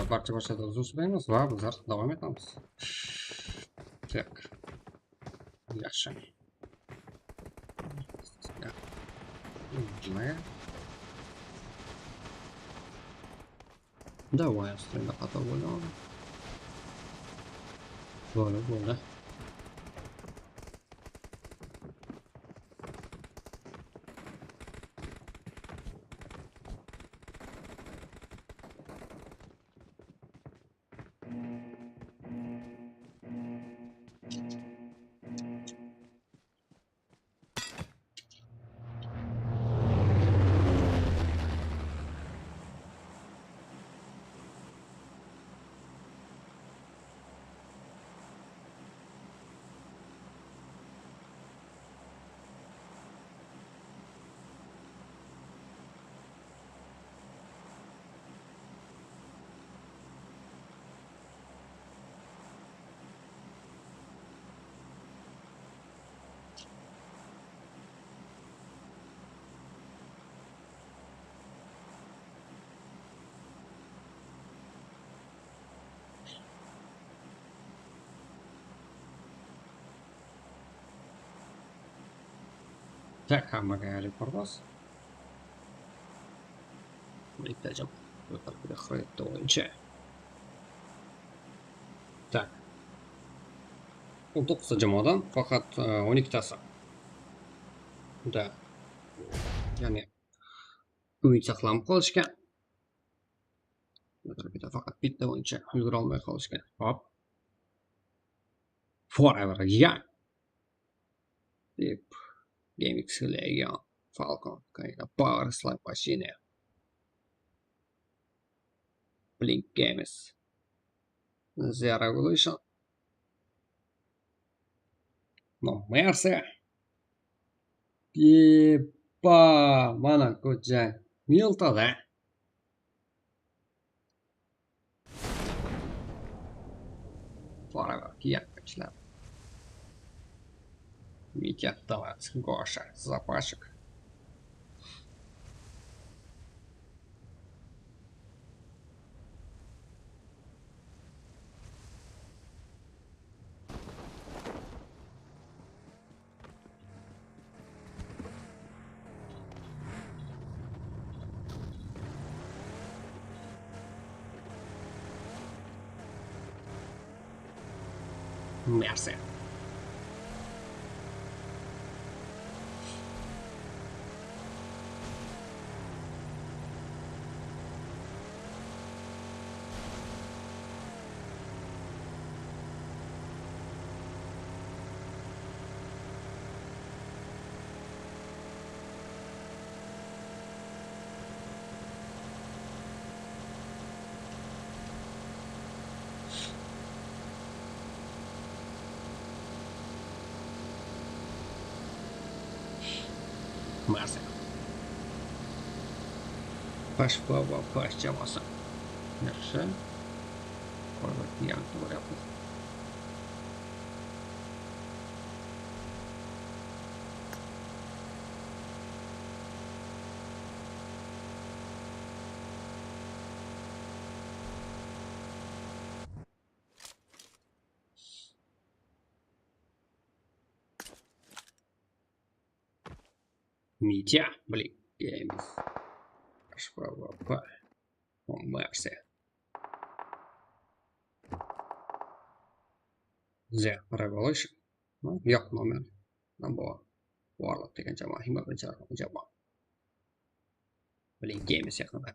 Barcha boshlarda uzr so'raymiz va bizlar davom etamiz. Так. Yaxshi. Nima? Давай, stringda xato bo'ldi. Bo'ldi, bo'ldi. Tak, hammaga parvoz. Bitta xaritda o'yinchi. Tak. 19 ta jamoadan faqat 12 tasi Да. Ya'ni o'yin saqlanib qolishgan. Bitta faqat bitta o'yinchi ulgura olmay qolishgan. Hop. Forever Young. Deb GameX Legion Falcon конечно Power Slide mashina. Blink Games. The Revolution. No Mercy. Yepa, mana ko'jang. Miltada. Forever Young ishlar. Митя, давай, Гоша, запасик. Мерси. Mersi. PvP jamoasi. Yaxshi. Forever Young bo'lyapti. Митя, блин, Games. PvP. Mercy. The Revolution. Yo'q nomer. Bu Warlock degan jamoa, 21 jamoa. Blink Games yaqinda.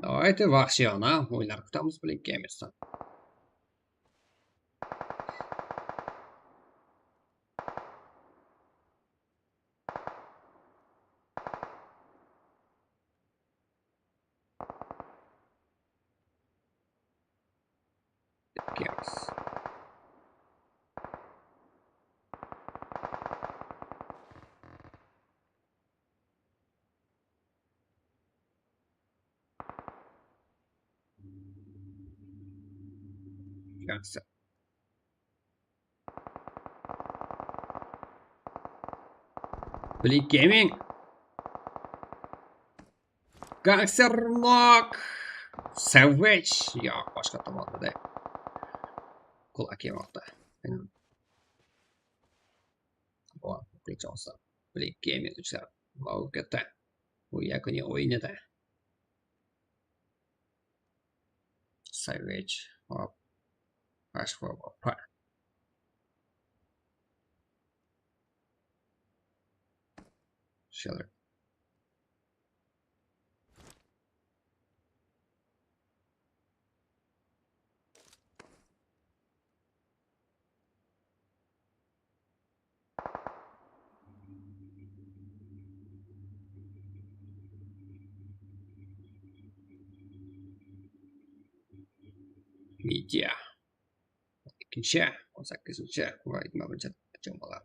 Давайте vahshiyona o'yinlar kutamiz Blink Games'dan. Games. Gangster. Blink Gaming. Gangster Knock. Savage. Yo'q, boshqa tomonda. Kulak yemoqda. Bu Blink Gaming uchlar mavjudda. Bu yakuniy o'yinida. Savage. Hop. PvP. Shiller. Media. 2-chi, 18-chi va 21 jamoalar.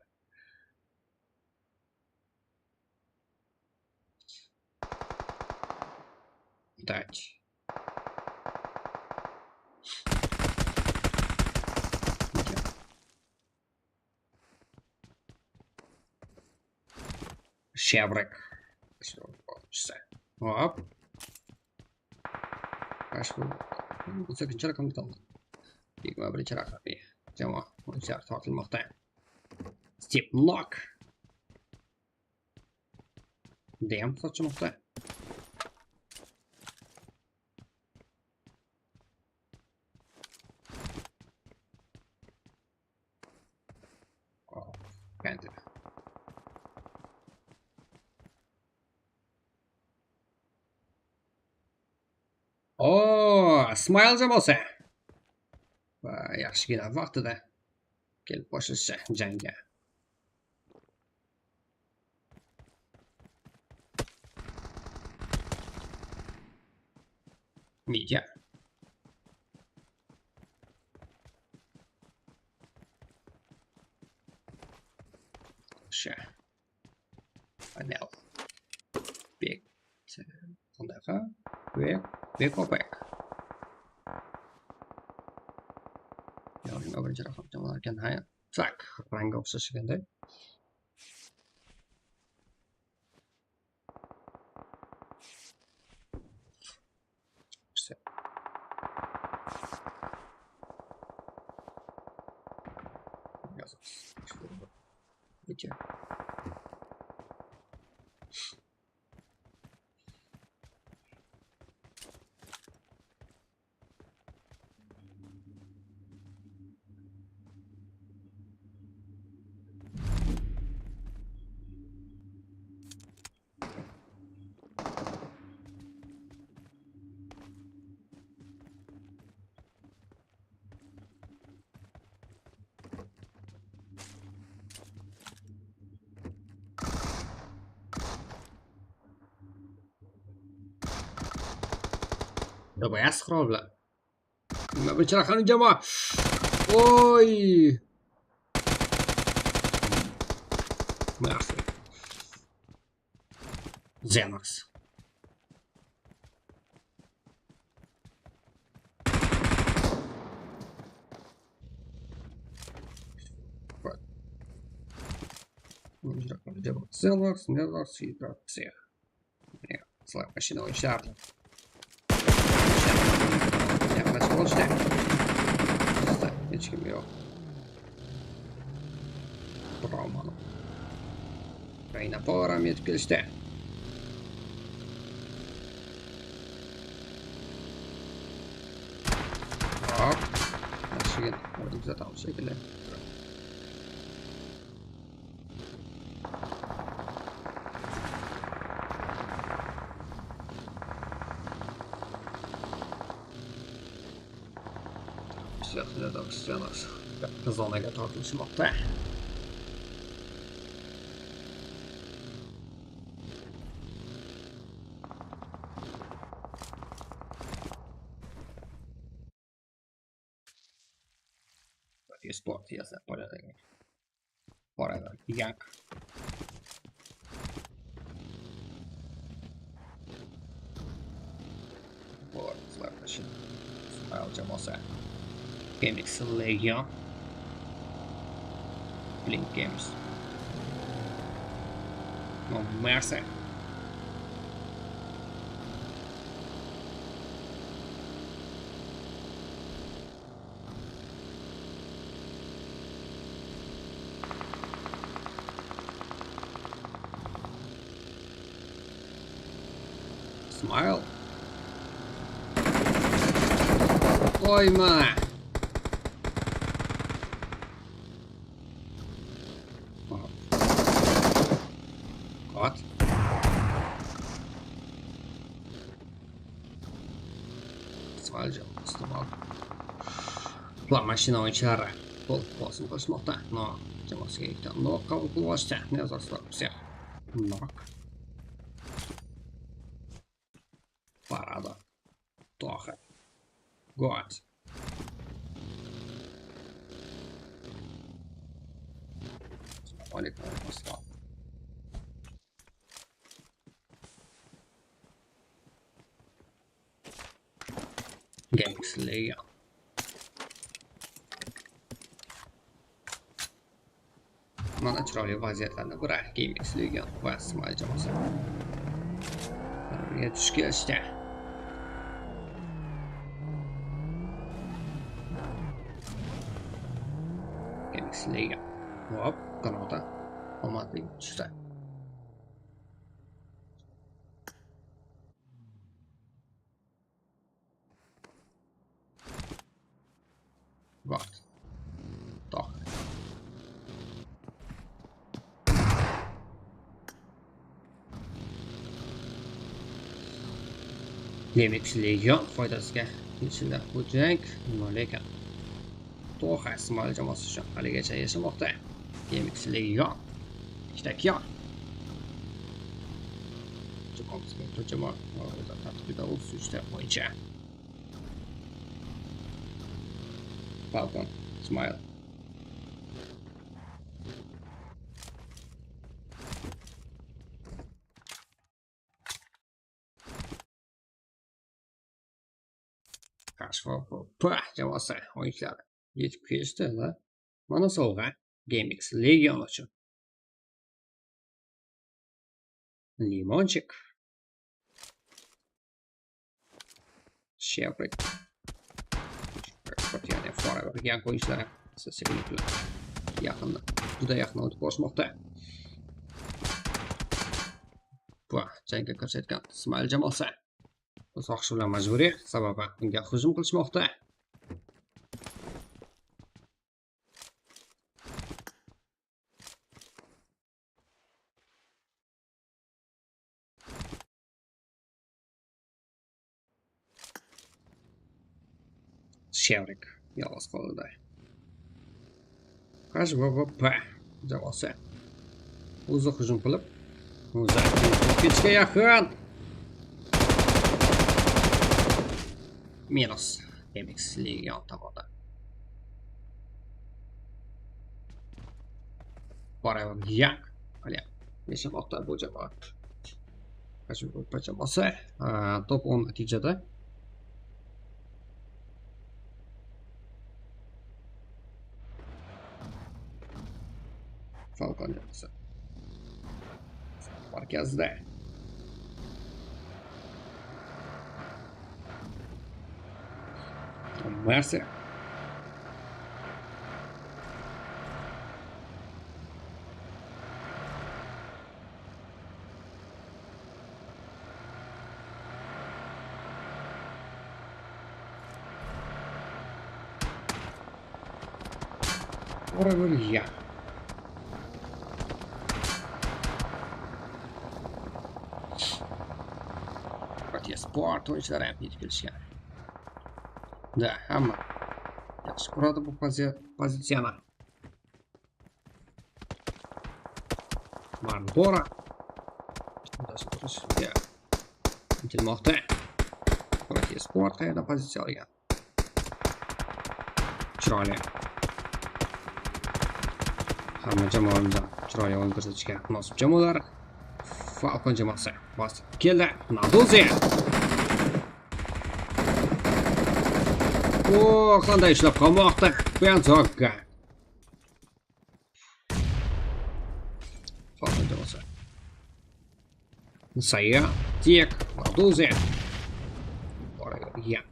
Dach. Shevrik. Hop. 18 raqamda qoldi. 21 raqamli jamoa o'yinchilar tortilmoqda. Stepnock. Dem sochmoqda. Kääntyy. O, Smile jamoasi. Va yaxshigina vaqtida kelib qo'shilishi jangga. Media. O'sha. Panel. Bek. Unaqa. Bek. Bekopek. Birinchi raqam jamoalar ekan. Ha, tak, rangga o'xshashganda. Video. Boyasi qurol bilan. Nima birinchi raqamli jamoa. Oy! Mersi. Xenox. Birinchi raqamli jamoa. Xenox, Xenox, всех. Sizlar mashina o'yinchilarni. Yaqinlashib olishdi. Hech kim yo'q. Romano. Ukraina Power ham yetib kelishdi. Hop. Yaxshigina tuzatamiz shekilli. Zonaga tortilishmoqda. Sport yazar Parada gigak. Smile jamoasi. GameX Legion. Blink Games. No mercy. Smile. Oy mana. Gott. Ular mashina o'yinchilari to'liq bosim qilishmoqda. No, jamoasiga ikkita nok qabul qilib olishdi. Всех. Nok. Parada. Tohir. God. Assalomu alaykum va GameX Legion. Mana chiroyli vaziyatlarni biri GameX Legion va Smile jamoasi. Birga tush kelishdi. GameX Legion. Hop, granata omadli tushdi. Gott. Tohir. GameX Legion foydasiga yechildi bu jang, lekin To'xa Smile jamoasi uchun haligacha yashamoqda. GameX Legion ikkita kyon. Jamoa tartibida 33 ta o'yinchi. Falcon, Smile. HVP jamoasi o'yinchilari yetib kelishdi va mana sovg'a GameX Legion uchun. Limonchik. Shevrik. Ya'ni Forever Young o'yinchilari sekinlik bilan yaqinda, juda yaqin o'tib borishmoqda. Va jangga kirishayotgan Smile jamoasi uzoq bilan majburiy, sababi unga hujum qilishmoqda. Shevrik yolg'iz qoldi. HVVP jamoasi o'zi hujum qilib, o'zi ketishga yaqin. Minus GameX Legion tomondan. Forever Young hali yashamoqda bu jamoa. HVVP jamoasi top 10 natijada. Falcon jamoasi markazda. Mercer. Forever Young. Sport o'yinchilari ham yetib kelishgan. Da, hamma yaxshi ko'radi bu pozitsiyani. Marlboro turishga intilmoqda. Sport qayerda pozitsiya olgan? Chiroyli. Hamma jamoalardan chiroyli o'yin ko'rsatishga munosib jamoalar. Falcon jamoasi bosib keldi. Naduzi. O, qanday ishlab qolmoqda Benzogga. Falcon jamoasi. Saya, Tek, Naduzi. Forever Young.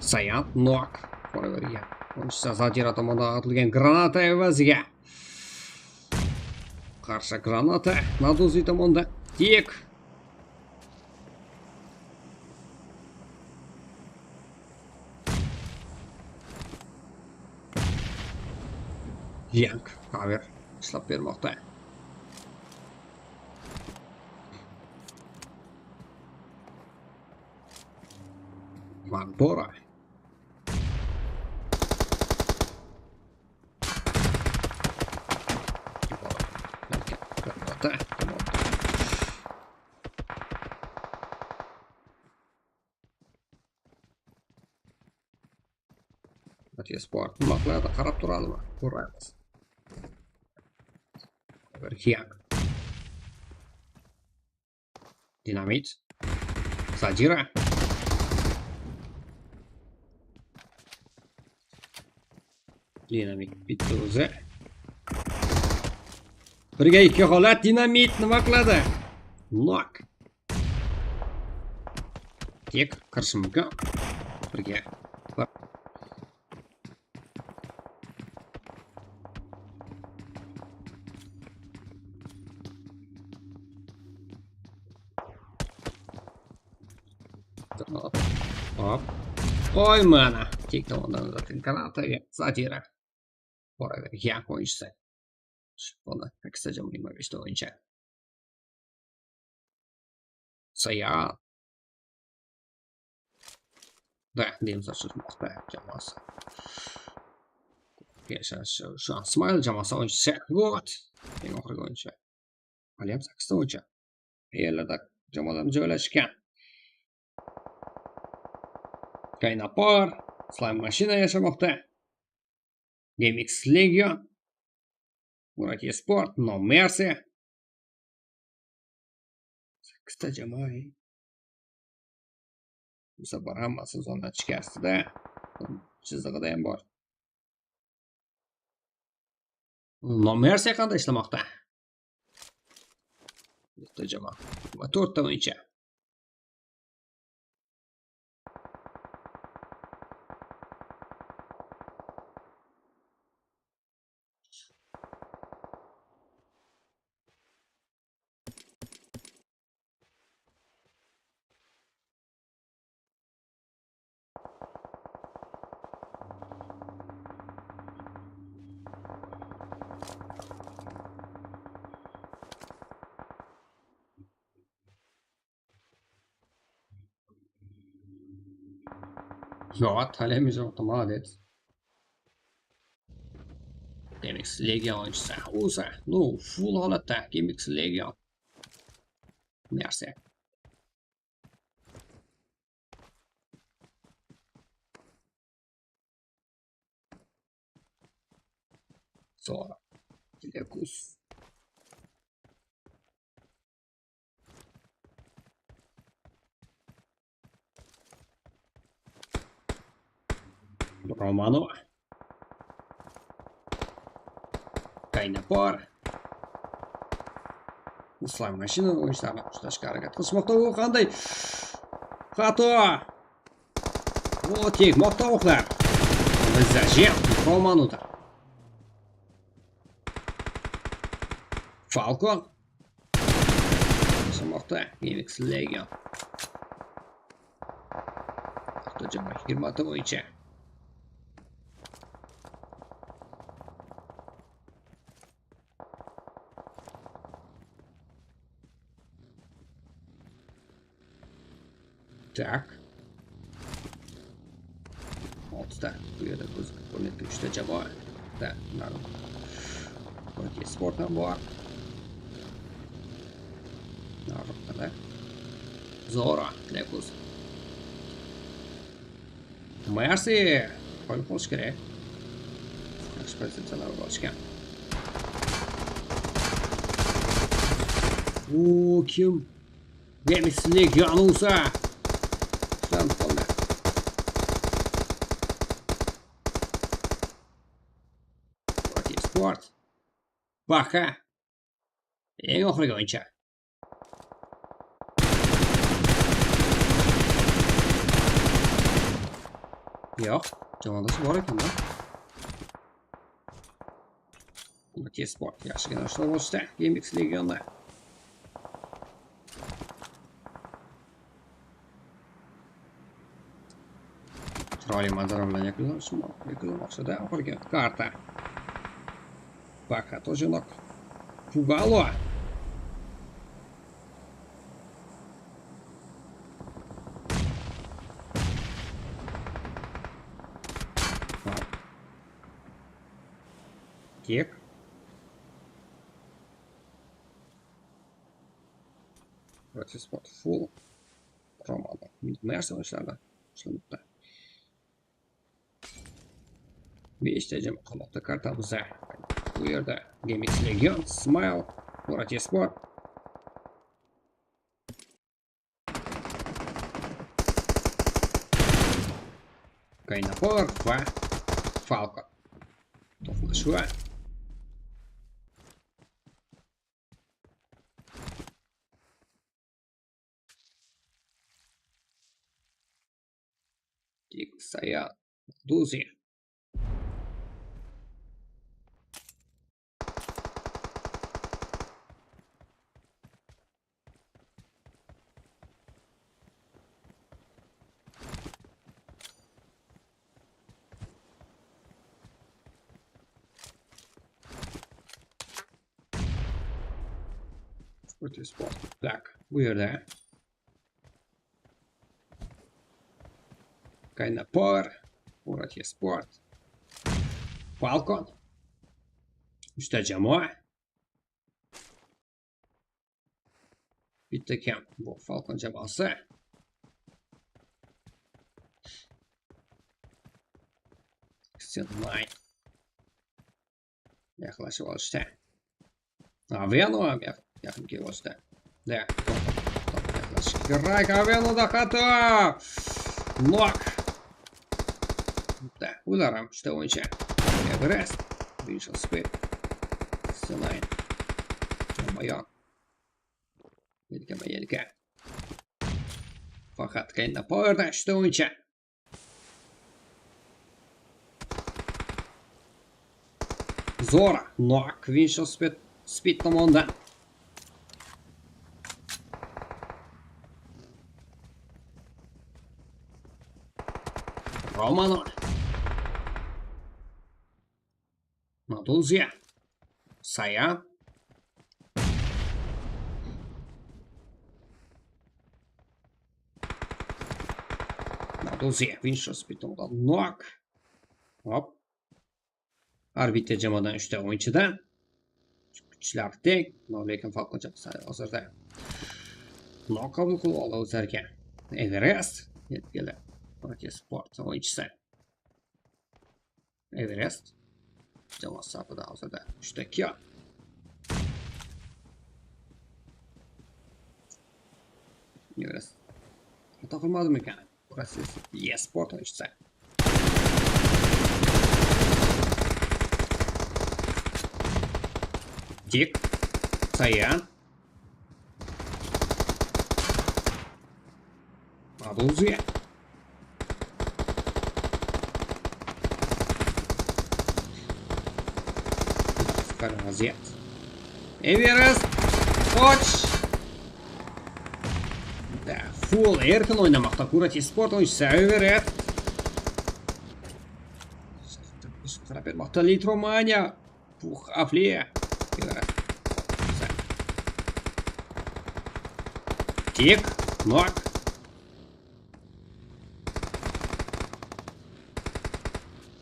Sayat, Nok, Forever Young. O'yinchisi Zadira tomonidan otilgan granata evaziga. Qarshi granata Naduzi tomonda. Tek. Young cover ishlab bermoqda. Marlboro. Sport nima qiladi, qarab turadimi? Ko'ramiz. Young. Dinamit. Zadira. Dinamit bitta o'zi. 1-2 holat. Dinamit nima qiladi? Nok. Tek kirishi mumkin. 1-1. Hop. Qo'y mana. Tek tomondan uzatilgan granataga Zadira. Forever Young o'yinchisi. Buni 8 25 ta o'yinchi. Sayan. Da, deymizmoqda jamoasi. Shu Smile jamoasi o'yinchisi God. Eng oxirgi o'yinchi. Hali ham 8 ta o'yinchi. Yerlarda jamoalar joylashgan. Kaynapor, Slime mashina yashamoqda. GameX Legion, Murati Sport, No Mercy. 8 ta jamoa. Bu safar hammasi zona ichkarisida, chizig'ida ham bor. No Mercy qanday ishlamoqda? 4ta jamoa va 4 ta o'yinchi. Yo'q, hali ham yozmoqda, молодец. GameX Legion o'yinchisi. O'sa, no, full holatda GameX Legion. Mersi. Zora. Lekus. Romano. Kaynapor. Slime mashina o'yinchilarni ushlashga harakat qilishmoqda. U qanday xato! O, tegmoqda o'qlar. Zajim Romanoda. Falcon. Yashamoqda GameX Legion. Jamoa 20 ta o'yinchi. Tak. 6ta. Bu yerda ko'zga ko'rinayotgan 3ta jamoa. Da, ma'lum. Yoki sport ham bor. Nariroqda. Zora, Lekus. Mersi. Qo'yib qo'yish kerak. Yaxshi pozitsiyalar olishgan. U kim? GameX Legion o'sa. Qoldi. Sport. Baqa. Eng oxirgi o'yinchi. Yo'q, jamoadoshi bor ekanda. Sport yaxshigina ishlab olishdi GameX Legionda. Chiroyli manzara bilan yakunlamoqchida oxirgi karta. Baqa Tojinok. Pugalo. Kek. Sport full. Romano. Mersi o'yinchilardan ishlamoqda. 5 ta jamoa qolmoqda kartamizda. Bu yerda GameX Legion, Smile, Murati Sport. Kaynapor va Falcon. To'qnashuv. Saya Duzi. Sport. Tak, bu yerda Kayna Power, Murat Sport, Falcon. 3 ta jamoa. Bitta kam bu Falcon jamoasi. Nine. Yaqinlashib olishdi. Aveno ham yaqin kelib olishdi. Da. Yaqinlashish kerak. Avenoda xato. Nok. Da, ular ham 3 ta o'yinchi. Everest, Visual Speed, Nine. Mayon. Yelkama yelka. Faqat Kayna Powerdan 3 ta o'yinchi. Zora, Nok, Visual Speed tomonidan. Romano. Naduzia. Saya. Naduzia, Visual Speed tomonidan Nok. Hop. Har bitta jamoadan 3 ta o'yinchidan. Kuchlar teng, lekin Falcon jamoasi hozirda nok qabul qilib oldi o'zlariga. Everest yetib keldi. Sport o'yinchisi. Everest jamoasi safida hozirda 3 ta kill. Everest xato qilmadimikan? Sport o'yinchisi. Tik. Sayan. Продолжи. Vaziyat. Everest. Qoch. Da, full erkin o'ynamoqda. Kurati Sport o'yinchisi Everest. Qarab bermoqda Litromania. Bu xavfli. Tik, nok.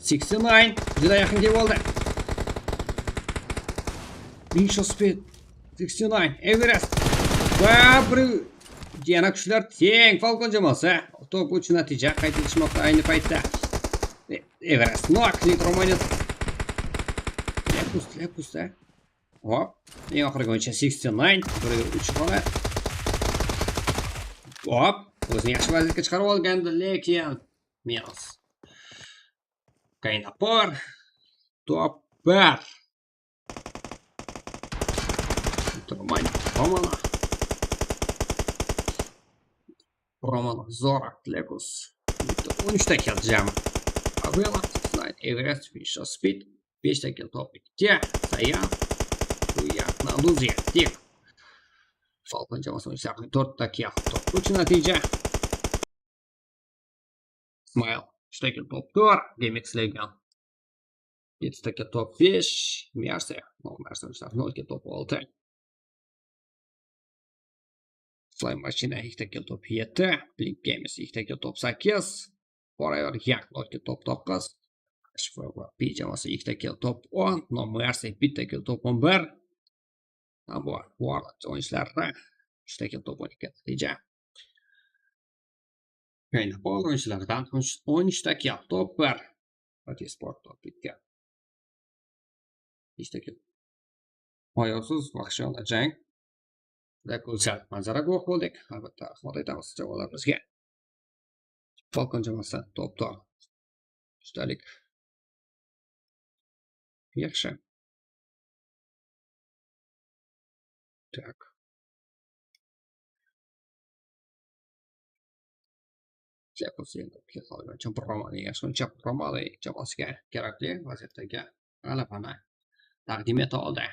69 juda yaqin kelib oldi. Visual Speed 69 Everest va bir yana kuchlar teng. Falcon jamoasi top 3 natija qayd etishmoqda ayni paytda. Everest nok, Litromania. Lekus. Hop, eng oxirgi o'yinchi 69 1-3 holat. Hop, o'zini yaxshi vaziyatga chiqarib olgandi, lekin minus. Kaynapor top 1. Romano. Romano Zora Lekus. 13 ta kill jami. Avela, Everest, Visual Speed, 5 ta kill top 2. Sayan. Naduzia, Tik. Falcon jamoasi o'yinchilarining 4 ta kill top 3 natija. Smile 3 ta kill top 4, GameX Legion 7 ta kill top 5, Mercy, no Mercy o'yinchilari 0 kill top 6. Fly Machine 2 ta kill top 7, Blink Games 2 ta kill top 8, Forever Young 0 kill top 9, P jamoasi 2 ta kill top 10, No Mercy 1 ta kill top 11. Bu Warlord o'yinchilari 3 ta kill top 12 natija. Kaynapol o'yinchilaridan 13 ta kill top 1. Party Sport top 2. 5 ta kill. Oyog'siz vahshiyona jang. Juda go'zal manzara guvoh bo'ldik. Albatta rahmat aytamiz jamoalarimizga. Falcon jamoasi top 4. Ustalik. Yaxshi. Так. Romani jamoasiga kerakli vaziyatdagi g'alabani taqdim eta oldi.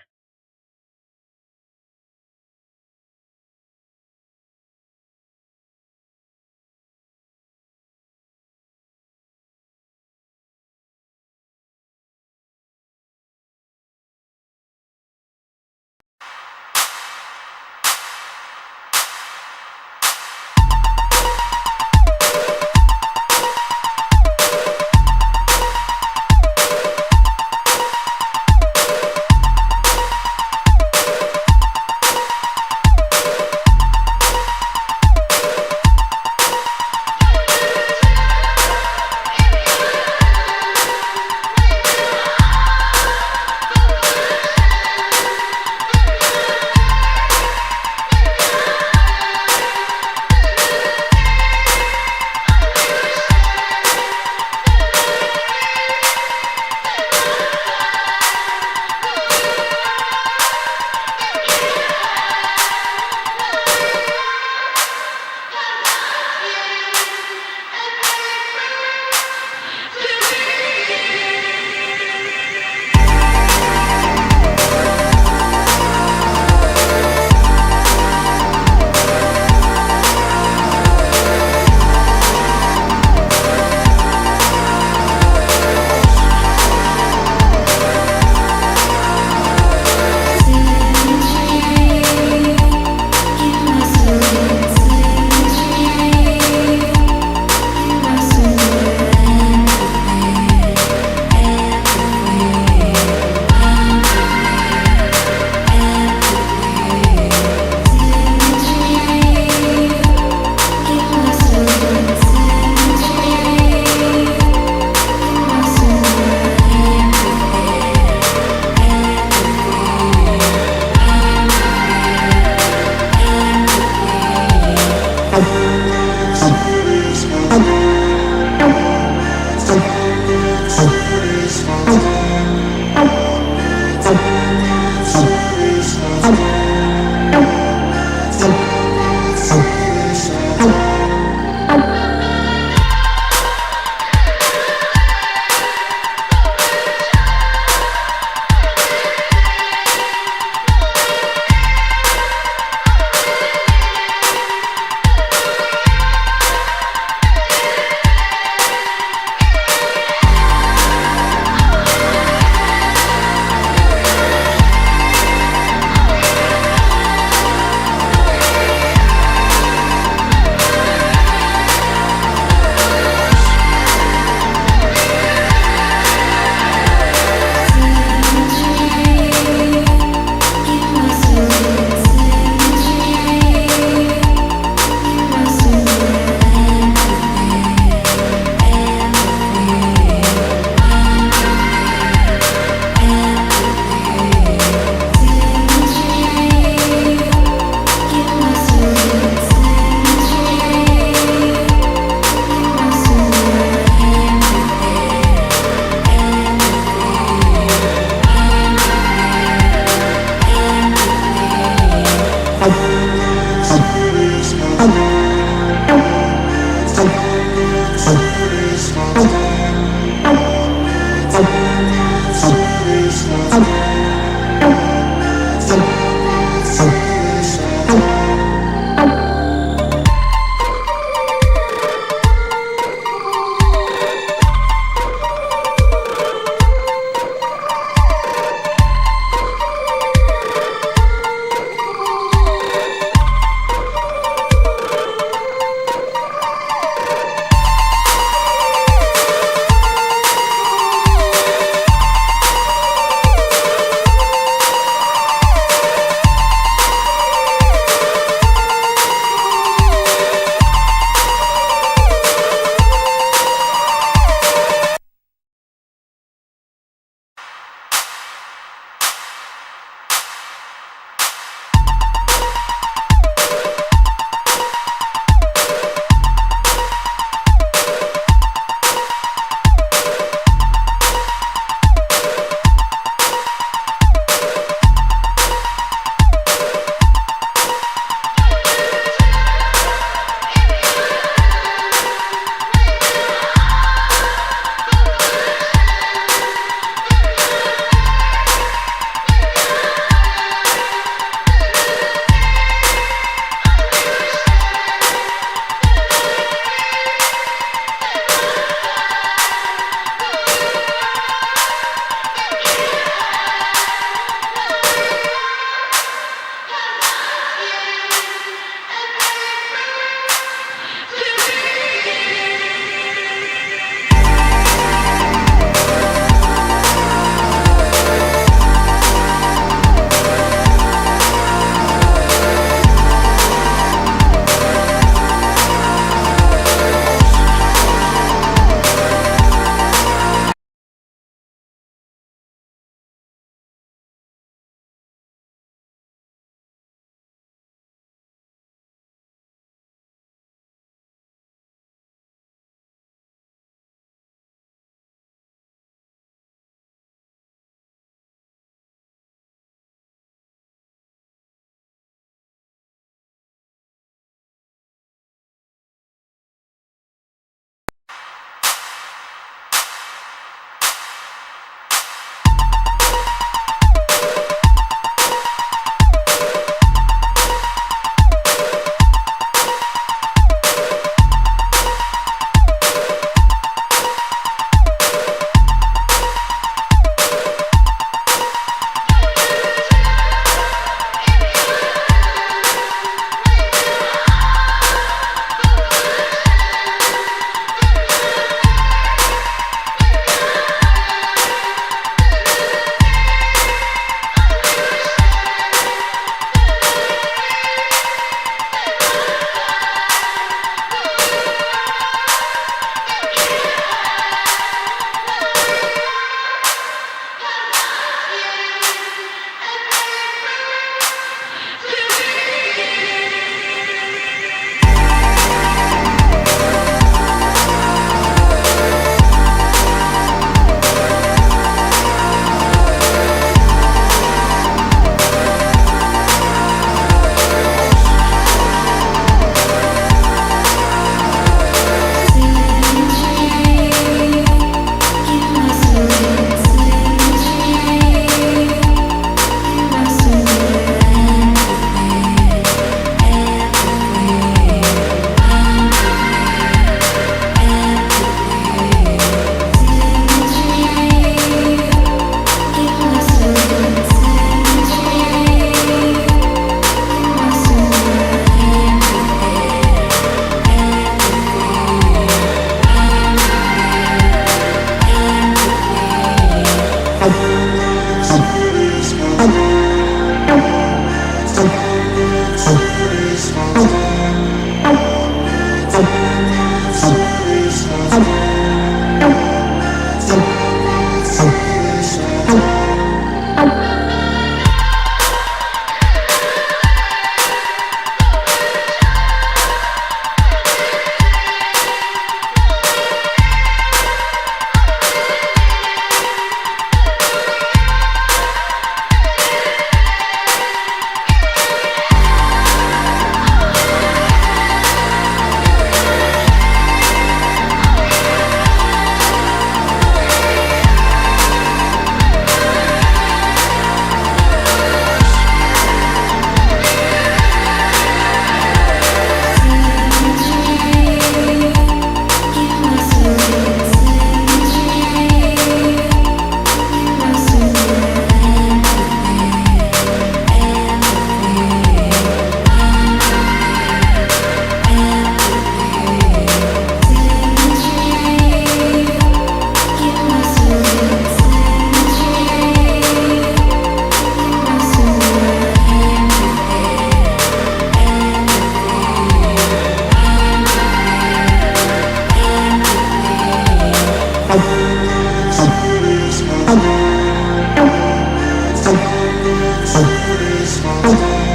City's my